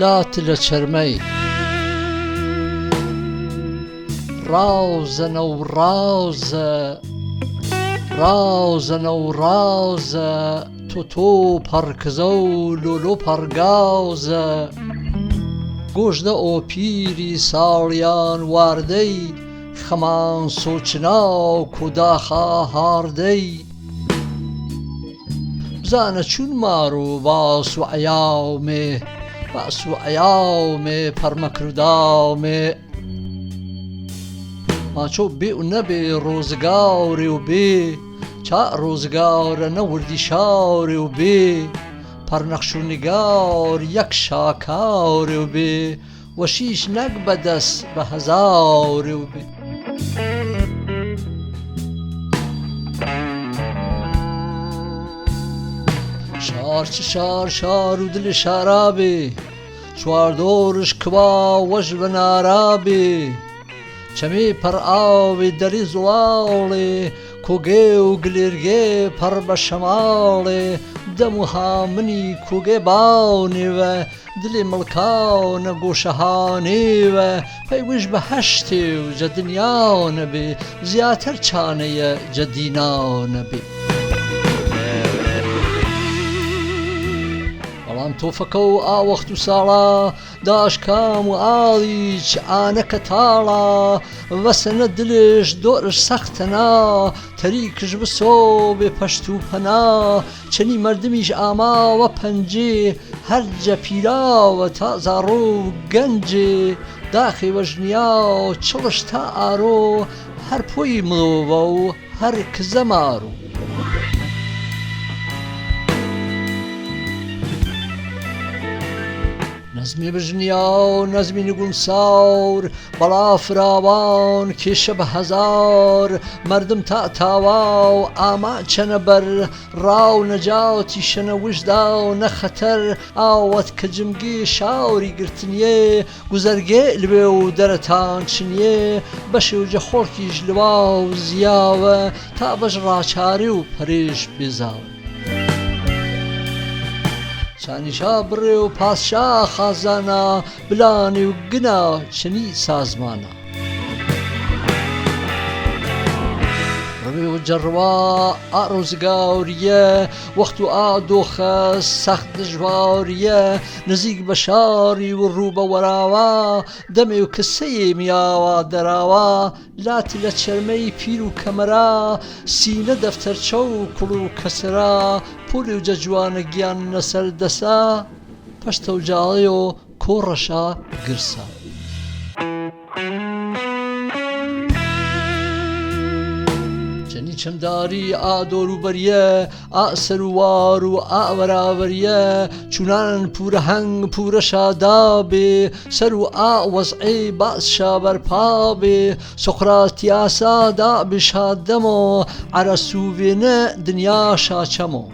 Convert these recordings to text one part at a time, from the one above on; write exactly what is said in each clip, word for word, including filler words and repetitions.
Lātila Charmai. Rauza nau rauza, rauza nau rauza, totō par kazau, lolo par gauza. Gojda o piri saurian wardai, khaman sochnau kodaha hardai. Bzana chun maru basu ayau me, basu ayau me, par makrudau me. Macho be unabe rozgau reu be, cha rozgau rana wurdishau reu be, par nakshunigau yaksha kau reu be. Washish nagbadas bahazau reu be. Shar ch-, shar, shar udli sharabe. Shwar dorish kwa wajvanarabe. Chame par awe dali zulaule. Koge u glirge par bashamale. Damu hamani koge bauniwe. Dili malkau na goshahanewa, pei wish bahashtiu ja dinyau nabi, ziyatar chanaia ja dinau nabi. Alam tofakau a waktu sala, dash kamu alich ana katala, vasana dilish dorish saktana, tarikish baso be pashtu pana, chani mardimish ama wa panji, Har ja pirawa ta zaro ganje, daxe wajniao chalash ta aro, har poi mlo wau, har kzamaru. Nazmi wajniao, nazmi nugun saur, bala frawan, kishab hazar, mardum ta tawau, ama chanabar, Rau na jao tishana wijdau na khatar, awat kajimgi shauri girtiniye, guzarge lweu daratan chiniye, bashu jahorkish lwau ziyawa, ta bajra chariu parish bizawa. Chani shabriu pasha khazana, bilaniu gina chani sazmana. Rawe o jarwa a rozgauriya, waqtu a doxa saxta jwauriya, nazik bashari u ruba warawa, dame u kaseye miyawa darawa, lati la charmei piru kamara, sina daftar chau kulu kasara, puli u jajwana giyan nasar dasa, pashta u jaliyo, Korasha girsa. Chani chamdari a doru bariya, a saru waru a wara bariya, chunan pura hang pura sha dabe, saru a was e bas sha bar pabe, Sokratiasa da bisha damo, ara suvene dinya sha chamo.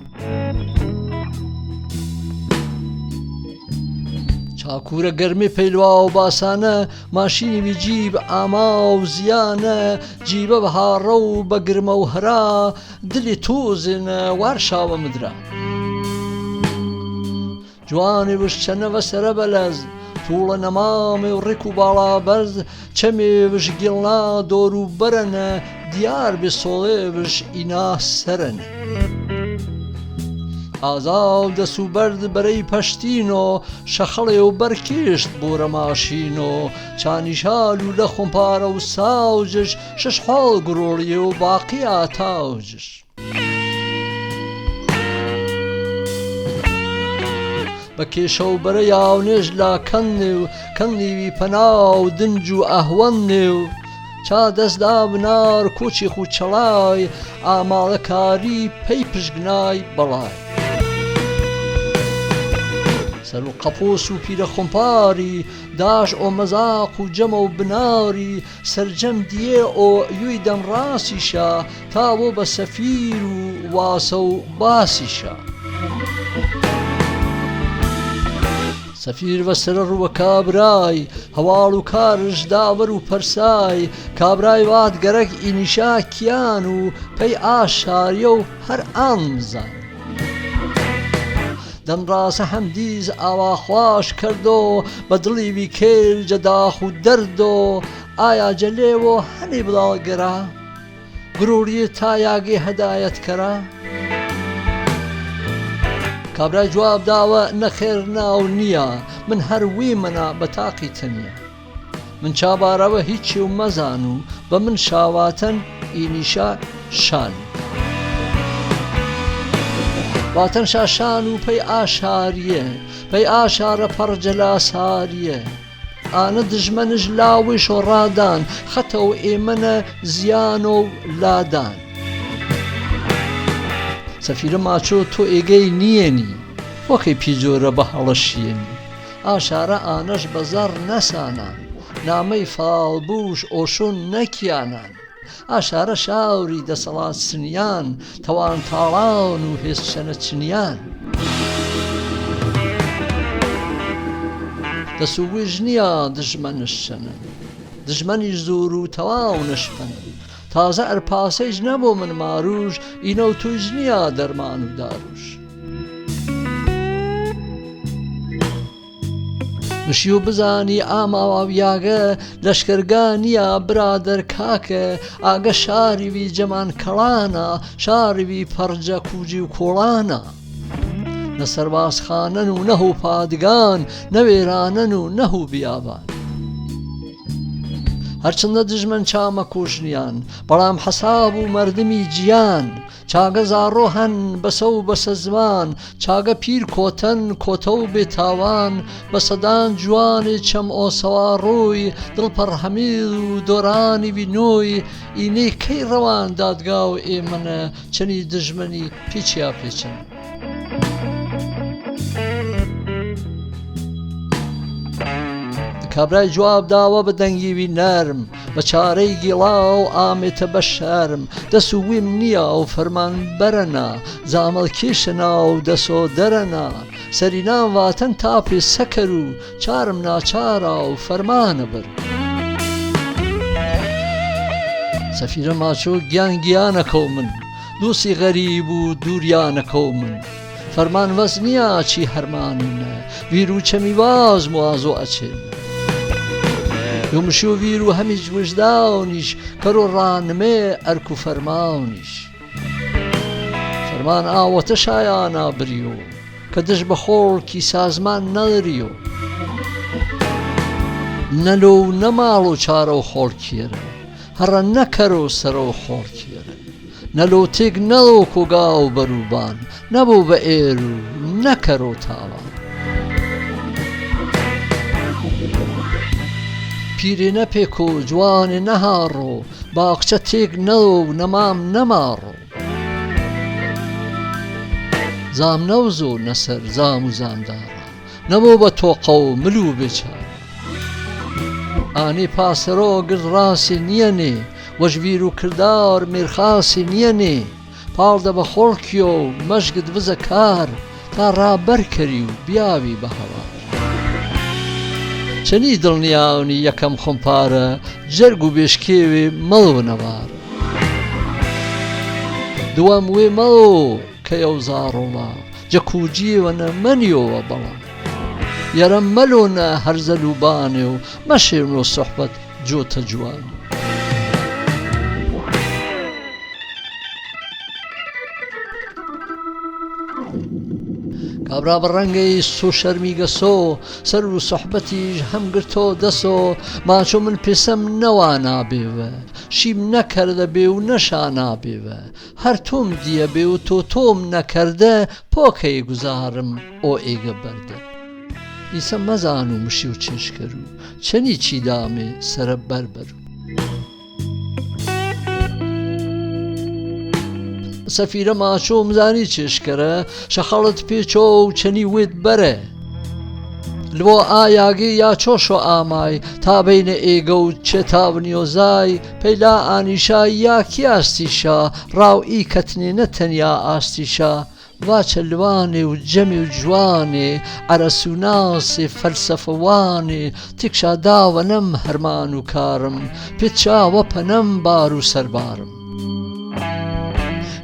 Chakura garmi pelwa u basana, mashini bijib ama u ziyana, jiba baharau bagirma u hara, dili tuzin warshava mudra. Juani wish chana vasara balaz, tula namami u riku bala barz, chami wish gilna doru barana, diyar bi sole wish ina sarana. Azau da su barz barei pashtino, shakhale u barkisht bura mashino, chani shalu la khumpara u saujish, shish hol gururi u baqi ataujish. Bakesho bara yaunish la kanniu, kanniwi panau dinju ahwanniu. Cha das da bnar kuchi khuchalai, amalakari peipish gnai balai. Saru kapusu pira khumpari, dash o mazaku jamo bnari, Sarjam diye o yuidam rasisha, tawo ba safiru wasau basisha. Safir vasararu wa kabrai, hawalu karish dawaru parsai, kabrai wat garak inisha kianu, pei ashar yo har amzan. دەمڕاسە هەمدیز ئاوا خواش کەردۆ، بە دڵی وی کێل جە داخ و دەردۆ، ئایا جە لێوۆ هەنێ بڵاوگرا؟ گروریە تا یاگێ هەدایەت کەرا؟ کابرای جواب داوە، نەخێر ناو نییە، من هەر ویمەنا بە تاقی تەنیا. من چابارەوە هیچی و مەزان و بە من شاواتەن ئینیشا شان. واتەن شا شان و پەی ئاشاریە، پەی ئاشارە پەڕ جەلا ساریە. ئانە دژمەنش لاوش و ڕادان، خەتەو ئێمەنە زیانۆ و لادان. سەفیرە ماچۆ تۆ ئێگەی نیەنی، وەکەی پیجۆرە بە هەڵە شیەنی. ئاشارە ئانەش بە زەڕ نەسانان، نامەی فاڵبوش ئۆشۆن نەکیانان. ئاشارە شاوری دەسەڵات سنیان، تەوان تاڵان و هێز چەنە چنیان. دەس و ویژ نیا دژمەنش چەنن، دژمەنیش زۆر و تەواو نەشپەنن. تازە ئەرپاسەیش نەبۆ من ماروش، ئینەو تویش نیا دەرمان و داروش. مشیو بزانی ئا ماوا و یاگە، لەشکەرگا نیا برادەر کاکە، ئاگە شاری وی جەمان کەڵانا، شاری وی پەڕ جە کوجی و کۆڵانا. نە سەربازخانەن و نەهو پادگان، نە وێرانەن و نەهو بیابان. هەرچەندە دژمەن چامە کوشنیان، بەڵام حەساب و مەردمی جیان، چاگە زاڕۆ هەن بەسە و بەسە زمان، چاگە پیر کۆتەن کۆتە و بێتاوان، بە سەدان جوانێ چەم ئۆسەواڕووی، دڵ پەڕ هەمیل و دۆرانی وی نووی، ئینەی کەی ڕەوان دادگا و ئێمەنە چەنی دژمەنی پیچیا پێچەن. کابرای جواب داوە بە دەنگی وی نەرم، بە چارەی گیڵاو ئامێتە بە شەرم، دەس و ویم نیا و فەرمان بەرەنا، زامەڵ کیشەنا و دەسۆ دەرەنا، سەرینان واتەن تا پێ سەکەر و چارم ناچارا و فەرمانە بەر. سەفیرە ماچۆ گیان گیانەکەو من، دووسی غەریب و دووریانەکەو من. فەرمان وەز نیا چی هەرمانینە، ویر و چەمی واز موازۆ ئەچێنە. یومشو ویر و هەمیچ وژداونیش، کەرۆ ڕانمێ ئەرک و فەرماونیش. فەرمان ئاوەتە شایانا بریۆ، کە دژ بە خۆڵکی سازمان نەریۆ. نەلۆ و نەماڵۆ چارەو خۆڵکیێرە، هەڕە نەکەرۆ سەرەو خۆڵکیێرە. نەلۆ تێک نەڵۆ کۆگاو بەروبان، نەبۆ بە ئێر و نەکەرۆ تاوان. پیرێ نەپێکۆ، جوانێ نەهاڕۆ، باغچە تێک نەڵۆ و نەمام نەماڕۆ. زام نەوزۆ نەسەر زام و زامدارا، نەبۆ بە تۆقە و مل و بێچارە. ئانێ پاسەرۆ گرد ڕاسێ نیەنێ، وەژ ویر و کردار مێرخاسێ نیەنێ. پاڵدە بە خۆڵکیۆ و مەشگد وزە کار، تا ڕا بەرکەری و بیاوی بە هەوار. چەنی دڵنیاونی یەکەم خومپارە، جەرگ و بێشکێوێ مەڵۆ نەوارە. دووەم وێ مەڵۆ کەیەو زاڕۆڵا، جە کوجیێوەنە مەنیۆوە بەڵا. یەرەم مەلۆنە هەرزەل و بانێ و مەشێنۆ سوحبەت جۆتە جوان. کابرا بە ڕەنگەی سۆ شەرمیگە سۆ، سەر و سوحبەتیش هەم گرتۆ دەسۆ، ماچۆ من پێسەم نەوانا بێوە، شیم نەکەردە بێ و نەشانا بێوە، هەر تۆم دیە بێ و تۆ تۆم نەکەردە، پۆکەی گوزارم ئۆ ئێگە بەردە. ئیسە مەزان و مشیو چێشکەر و، چەنی چی دامێ سەرە بەربەر و. سەفیرە ماچۆ مزانی چێشکەرە، شەخەڵت پێچۆ و چەنی وێت بەرە. لوۆ ئا یاگی یا چۆشۆ ئامای، تا بەینە ئێگە و چێ تاونیۆ زای، پەیلا ئانیشا یا کی ئاستیشا، ڕاو ئی کەتنێنە تەنیا ئاستیشا، وا چەلوانێ و جەمێ و جوانێ، ئەرەسووناسێ، فەلسەفەوانێ، تیکشا داوەنەم هەرمان و کارم، پیتشا وەپەنەم بار و سەربارم.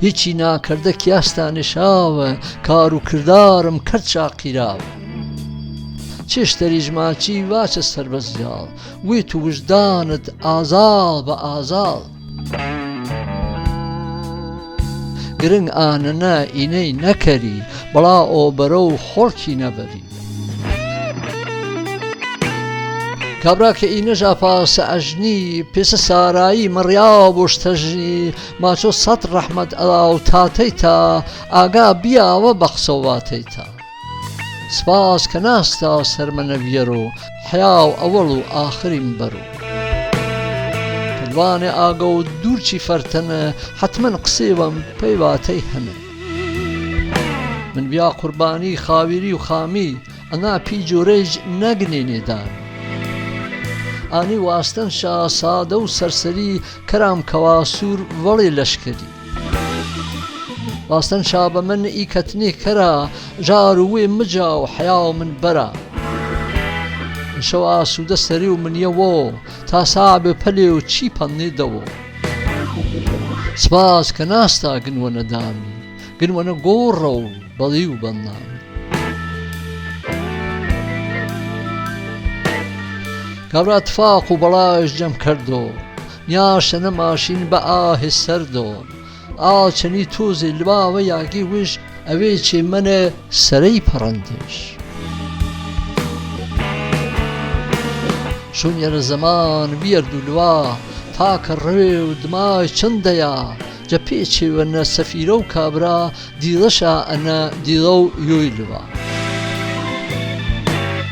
هیچی ناکردە کی ئاستانێ شاوە، کار و کردارم کەرد شاقیراوە. چێشتەریش ماچی واچە سەربەز جاڵ، وێت و وژدانت ئازاڵ بە ئازاڵ. گرنگ ئانەنە ئینەی نەکەری، بەڵا ئۆ بەرەو خۆڵکی نەبەری. کابرا کە ئینەژا پاسە ئەژنی، پێسە سارایی مڕیا بۆش تەژنی، ماچۆ سەد ڕەحمەت ئەڵا و تاتەیتا، ئاگا بیاوە بە قسە و واتەیتا. سپاس کە ناستا سەرمەنە ویەرۆ، حەیاو ئەوەڵ و ئاخریم بەرۆ. کە دوانێ ئاگە و دوورچی فەرتەنە، حەتمەن قسێوەم پەی واتەی هەنە. من بیا قوربانی خاویری و خامی، ئەنا پی جۆرەیج نەگنێنێ دامی. ئانی واستەن شا سادە و سەرسەری، کەرام کەوا سوور وەڵێ لەشکەری. واستەن شا بە من ئی کەتنێ کەرا، ژار و وێ مجا و حەیا و من بەرا. شەو ئاسوودە سەری و من یە وۆ، تا ساعبێ پەلێ و چی پەننێ دەوۆ. سپاس کە ناستا گنوەنە دامی، گنوەنە گۆڕە و بەڵی و بەننامی. کابرا تفاق و بەڵایش جەم کەردۆ، نیاشەنە ماشین بە ئاهێ سەردۆ. ئاڵ چەنی تۆزێ لواوە یاگی وش، ئەوێ چێ مەنێ سەرەی پەڕەندێش. شون یەرە زەمان ویەرد و لوا، تاکە ڕوێ و دمای چندەیا، جە پێچێ وەنە سەفیرە و کابرا، دیڵەشا ئەنە دیڵە و یۆی لوا.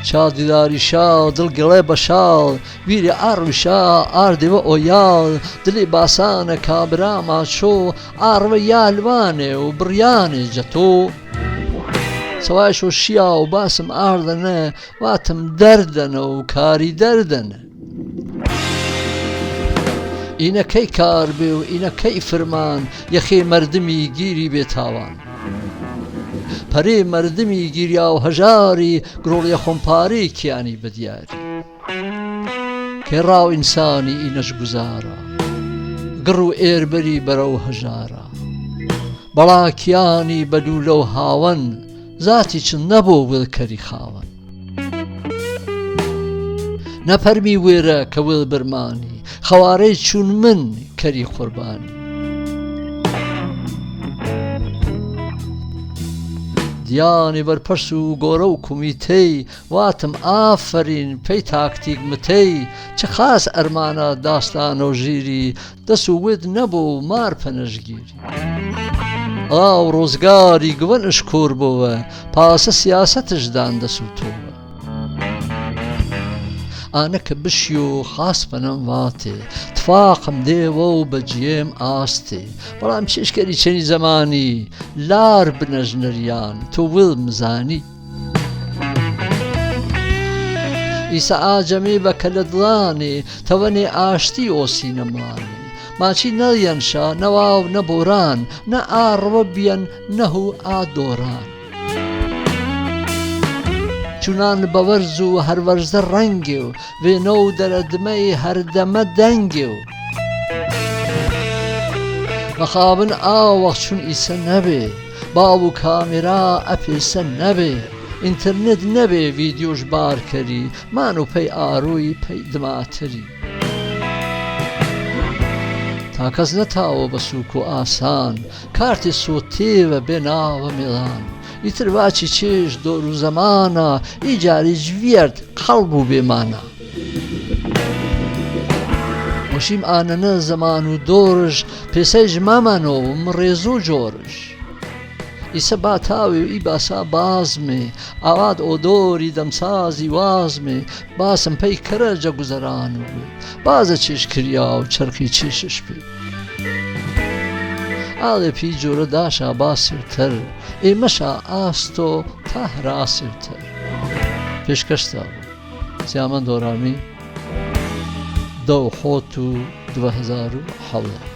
چا دیداری شاڵ، دڵ گڵێ بە شاڵ، ویرێ ئاڕوی شا، ئاردێ وە ئۆیاڵ، دلێ باسانە کابرا ماچۆ، ئاڕوە یا لوانێ و بڕیانێ جە تۆ. سەوای شۆ شیا و باسم ئاردەنە، واتم دەردەنە و کاری دەردەنە. ئینە کەی کار بێ و ئینە کەی فرمان، یەخێ مەردمی گیری بێ تاوان. پەرێ مەردمی گیریا و هەژاری، گرۆڵیە خۆمپارەی کیانی بە دیاری. کێ ڕاو ئینسانی ئینەش گوزارا، گڕ و ئێربەری بەرەو هەژارا. بەڵا کیانی بە لوولە و هاوەن، زاتی چ نەبۆ وێڵ کەری خاوەن. نەپەرمی وێرە کە وێڵ برمانی، خەوارەی چوون من کەری قوربانی. دیانی بەرپەرس و گۆرە و کومیتەی، واتم ئافەرین پەی تاکتیک متەی، چ خاس ئەرمانە داستانە و ژیری، دەس و ود نەبۆ و مار پەنەژگیری. ئاو ڕۆزگاری گوەنش کۆر بۆوە، پاسە سیاسەتش دان دەس و تۆوە. ئانە کە بشیۆ خاس پەنەم واتێ، تفاقم دێوە و بە جیێم ئاستێ. بەڵام چێشکەری چەنی زەمانی، لار بنەژنەریان تۆ وڵ مزانی. ئیسە ئاجەمێ بە کەلەدڵانێ، تەوەنێ ئاشتی ئۆ سینەمانێ. ماچی نەڵیەن شا، نە واو نە بۆران، نە ئاڕوە بیەن، نە هو ئا دۆران. چونان بە وەرز و هەر وەرزە ڕەنگێ و، وێنە و دەرەدمەی هەردەمە دەنگێ و. مەخابن ئا وەخت چون ئیسە نەبێ، باو و کامێرا ئەپێسە نەبێ، ئینتەرنێت نەبێ ڤیدیۆش بار کەری، مان و پەی ئاروی پەی دماتری. تا کەس نەتاوە بە سووک و ئاسان، کارتێ سۆتێوە بێ ناوە مێڵان. ئیتر واچی چێش دۆر و زەمانە، ئی جاریش ویەرد قەڵب و بێ مانا. وەشیم ئانەنە زەمان و دۆرش، پێسەیش مەمەنۆ مڕێزۆ جۆرش. ئیسە با تاوێ و ئی باسا بازمێ، ئاواد ئۆ دۆری دەمسازی وازمێ، باسم پەی کەرە جە گوزەران و بێ. بازە چێش کریا و چەرخی چێشش بێ. ئاڵێ پی جۆرە داشا باسێ و تەر، ئێمەشا ئاستۆ تا هەراسێ و تەر. پێشکەشتا بوو. سیامەند هۆرامی، دە حۆت و دوو هەزار و حەڤدە.